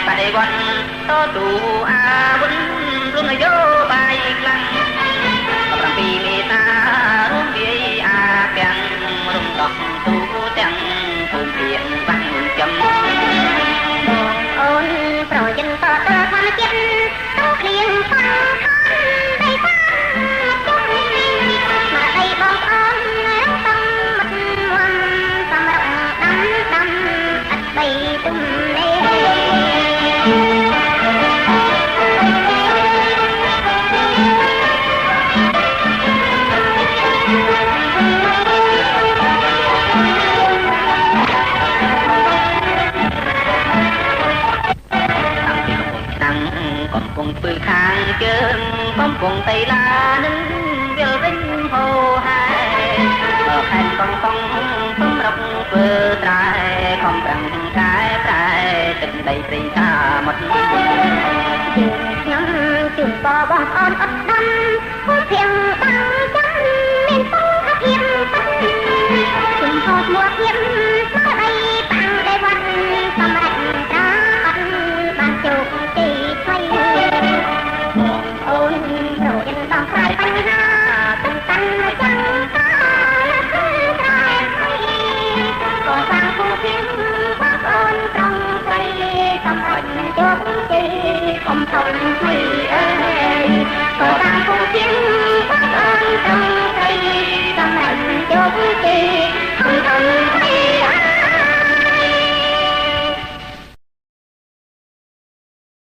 បដិវត្តតទូអាវុធរុនយោបាយខ្លាំង 17មេសារួមវាយអាទាំងរំដោះទូទាំងភូមិភាគបាំងចំ បងអូនប្រយិនតទល់ធម្មជាតិទៅក្លៀងសង្ខំដីសាជុំស្មារតីបងប្អូនរងតងមិត្តមមសម្រុកដាំដាំអត់បីទុំនេ កំពុងធ្វើខាងជើង កំពុងតៃឡានឹងវិលវិញហោហែ បើខែកងកងសម្រុកធ្វើត្រែ ខំប្រឹងកែប្រែទឹកដីព្រៃសាមុទ្រ ជើងខ្ញុំជូនពរបងប្អូនអត់ដំភូមិភៀងបាំងចាំមានសុខភាពពិត ជំហរឈ្មោះភាពស្មារតីបាំងដេវត្តសម្រាប់ត្រាអត់បានជោគជ័យថ្មី បងអូនប្រយិនដោះស្រាយបញ្ហាទឹកតាន់ចាំតាគឺត្រែថ្មី កសាងភូមិភៀងបងប្អូនត្រង់ស្រីសម្រាប់ជោគជ័យ កុំធំថ្មីអើ